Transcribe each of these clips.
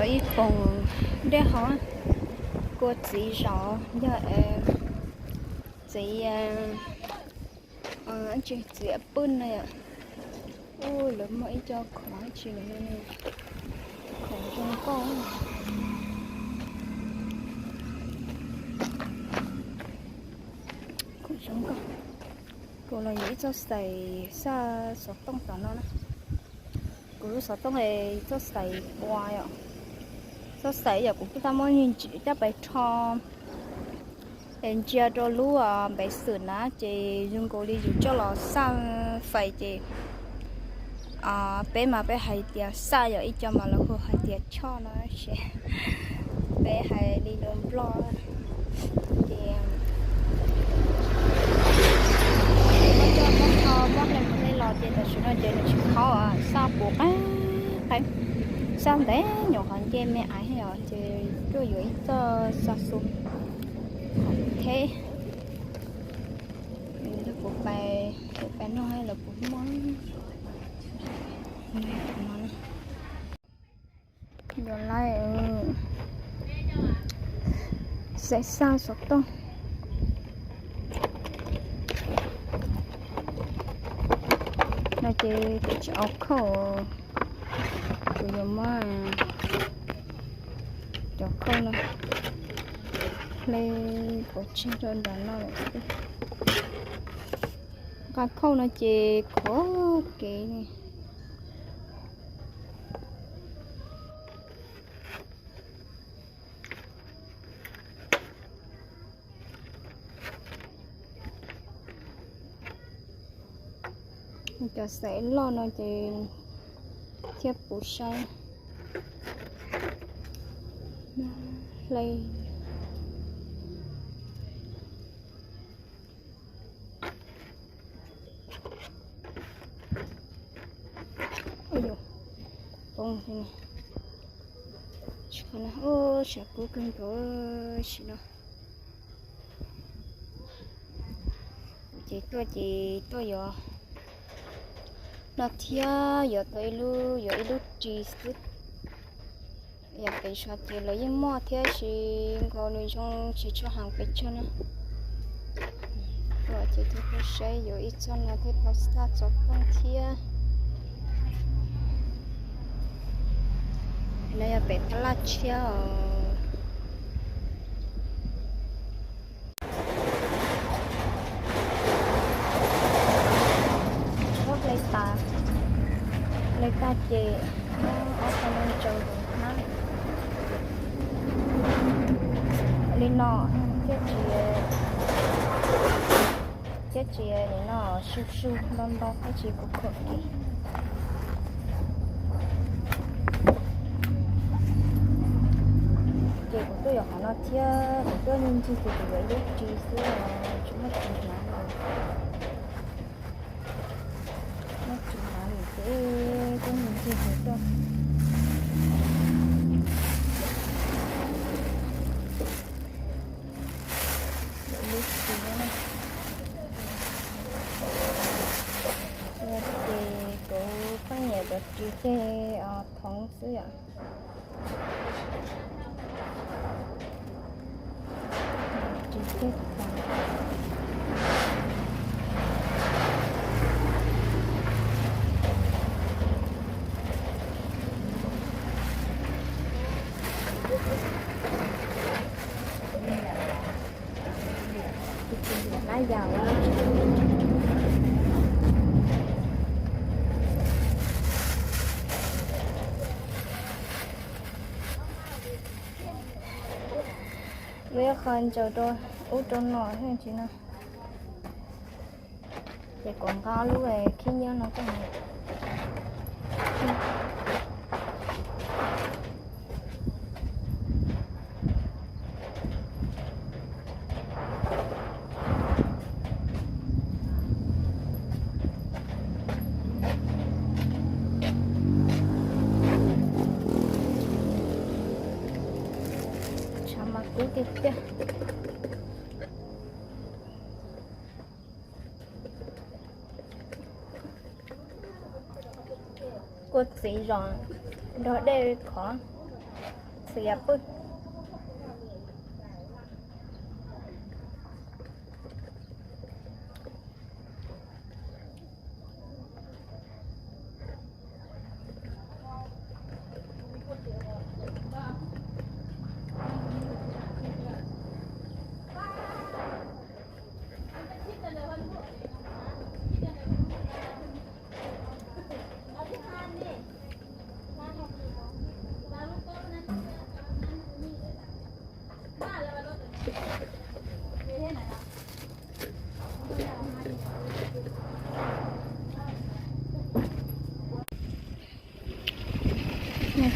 Ib koog dej ho, kua txiv zos yog txiv, txiv pwj no yom. Ub, lawv muaj ib co khoom tsis, khoom zoo nkauj, khoom zoo nkauj. Kuv los yuav ib txoj xais xaj xov tooj tom no na. Kuv lub xov tooj txoj xais pua yom. Txoj xais yom, kuv kuj tau muab coj pais rho es ntsia rau lub npev xwm na, ces zoo nkaus li yus coj los xaj fais ces peb mas peb hais tias xaj yom, ib co mas lawv hu hais tias choj no, peb hais li lus Nplog ces muab coj muab kho muab hle mus hle los ces tam sim no ces nws tsis kho, xaj puv qeeb qeeb, xaj ntev nyuam qhuav nce me aiv os, ces tuaj yuav ib txoj xa xu theb. Kuv pais, kuv pais noj lawv puas muaj. Yuav lawm, xais xaj xov tooj no ces kuv tsis au khauj, kuv yuav muab cov khauj no hle pov tseg rau nram no lawm xwb. Nqa khauj no ces khov kev ne. Cov xaiv loj no ces thiaj puv saib hle. Ua yus poob, ub, sab kub kawg nkaus sim no. Ces tuaj ces tuaj yuav no thiab, yuav tau ib lub, yuav ib lub ris xwb. Yog pem Suav ces lawv yeej muaj thiab, sis nkaus nws zoo tsis tshua heev pes tsawg na. Tuaj ces tuaj saib yuav ib txoj no thiab tau xaj xov tooj thiab. No yog pem tab laj tshiab os. Muab hle tas, hle tag ces muab ob qho no ntsaws rau hnab li no, thiaj tsis, thiaj tsis nim no su su ntau ntau thiab tsis khov kho kev. Ces kuv tuaj yuav qhov no thiab, kuv tuaj ncig ncig ces kuv yuav ib lub ris xwb, tsis muaj ris hnav li. Muaj ris hnav li ces tuaj ncig ncig ces tuaj yuav ib lub ris. Ces kuv pheej nyiam cov ris tej thaum xwb yom. Lawv qhov ntsaws rau ub rau no thiab tsis no. Ces kuv nqa lub khib nyiab no coj mus. Tshav mas kub tiag tiag. Kua txiv zos nrog dej khov. Xwm yam pwj.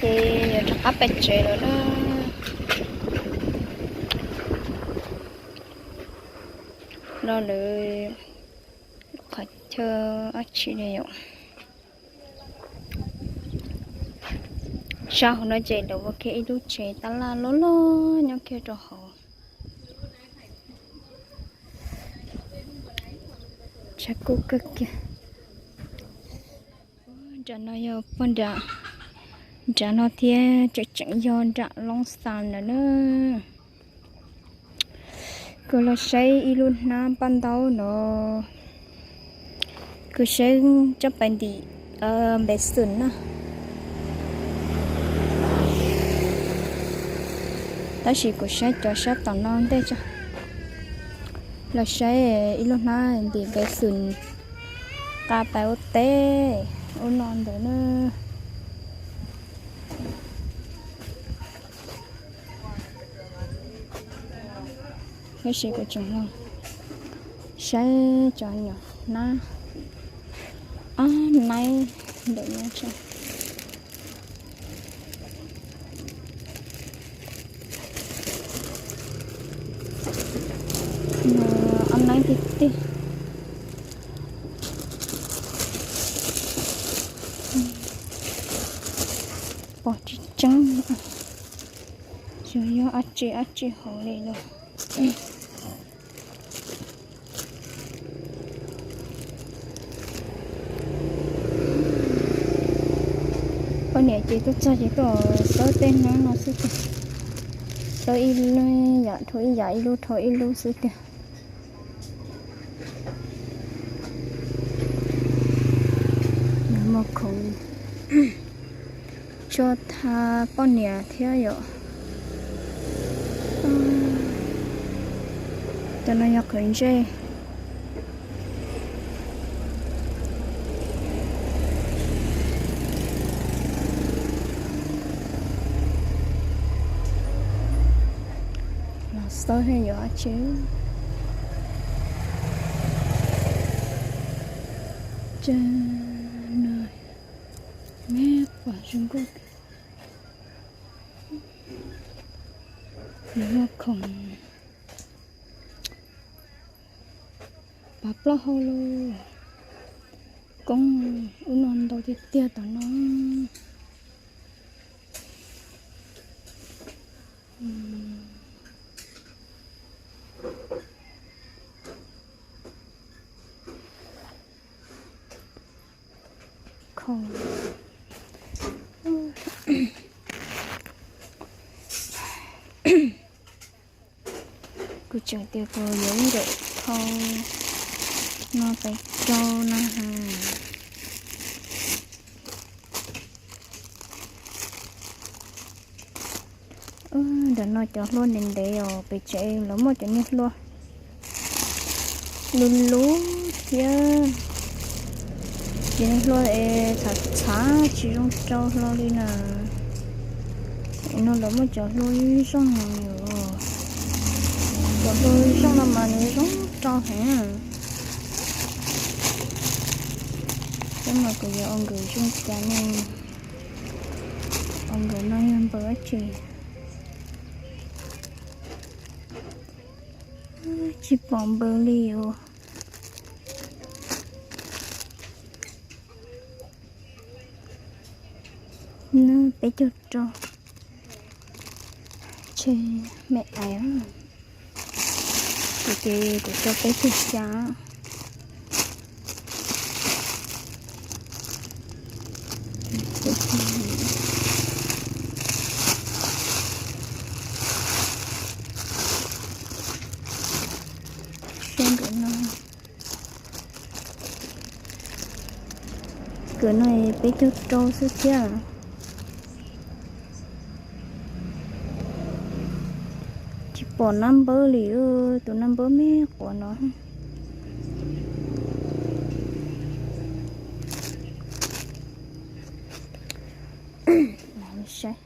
Ces yuav rov qab pem tsev lawm na. Los lawm qhov chaw dab tsi li yom. Sab hauv no ces lawv ua kiag ib lub tsev tab laj loj loj nyob kiag rau hauv. Tshav kub kawg kiag. Nram no yog pog nram, nram no thiab tseem tseem yog nram Loob Xas lawm na. Kuv los saib ib lub hnab paj ntaub no, kuv saib tsob pais ntim npev xwm na. Tab sis kuv saib cov sab tom no ntej tso. Los saib ib lub hnab ntim npev xwm nqa pais ua teb ua no ntawd na. Tab sis kuv tseem los saib cov nyuam hnab, ob naib ntawm no tso. Ob naib tiag tiag. Pom tseeb tseeb, xyov yog dab tsi dab tsi hauv li los. Poj niam ces tuaj txog ces tuaj xawb tej hnab no xwb tiag, xawb ib lub yam dhau ib yam, ib lub dhau ib lub xwb tiag. Muag khoom tso thab poj niam thiab yom. Cov no yog qhwv ntsej. Los xawb thiab yuav dab tsi. Ces no me pom zoo nkauj, nws muag khoom pav plaub hau lauj. Koob ub no ntau tiag tiag tom no. Khoom. Kuv tseem tias kuv yuav ib nram thau no pais rau na has. Ntawm no cov hlua ntev ntev os, pem tsev lawv muaj cov niag hlua lus lus thiab. Cov niag hlua es txhav txhav tsis zoo rau hlo li na. No lawv muaj cov hlua zoo no yom. Cov hlua zoo no mas nws zoo rau heev. Tab mas kuv yuav ua nkaus zoo cas ne? Ua nkaus no yog npawg dab tsi? Tsis pom npawg li os. Nws peb caug rau. Tshe me ais. Kuv ces kuv tso peb caug xya. Tus no peb caug rau xwb thiab. Tsis pom nab npawb li, tus nab npawb me quav no. Saib.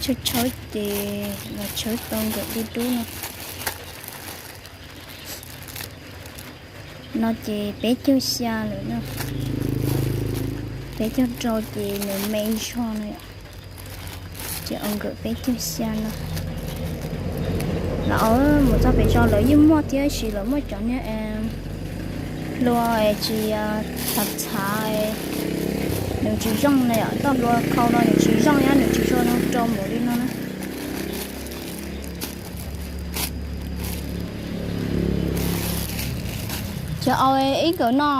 Tshawb tshawb ces los tshawb tau nkawm dub dub no. No ces peb caug xya lawm na. Peb caug rau ces nws me zog no. Ces ua nkawm peb caug xya no. Los mus txog pem zos lawv yeej muaj thiab, tab sis lawv muaj cov niag hlua tsis txhav txhav, nws tsis zoo na yom, txoj hlua khau no nws tsis zoo thiab nws tsis zoo rau mus li no na. Ces ua ib nkawm no.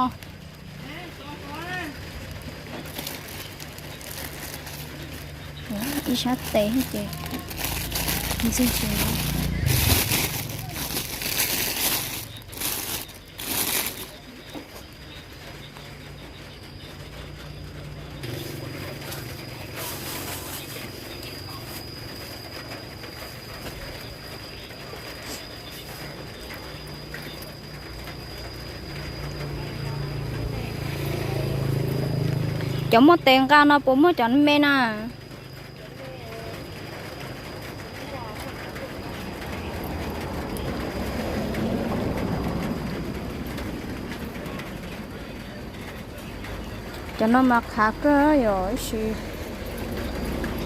Ib sab tes ces ntxig tsis nyob. Cov muaj tes nqa no puas muaj cov me na? Cov no mas qhav kawg yom, tab sis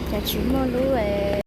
cas tsis muaj lub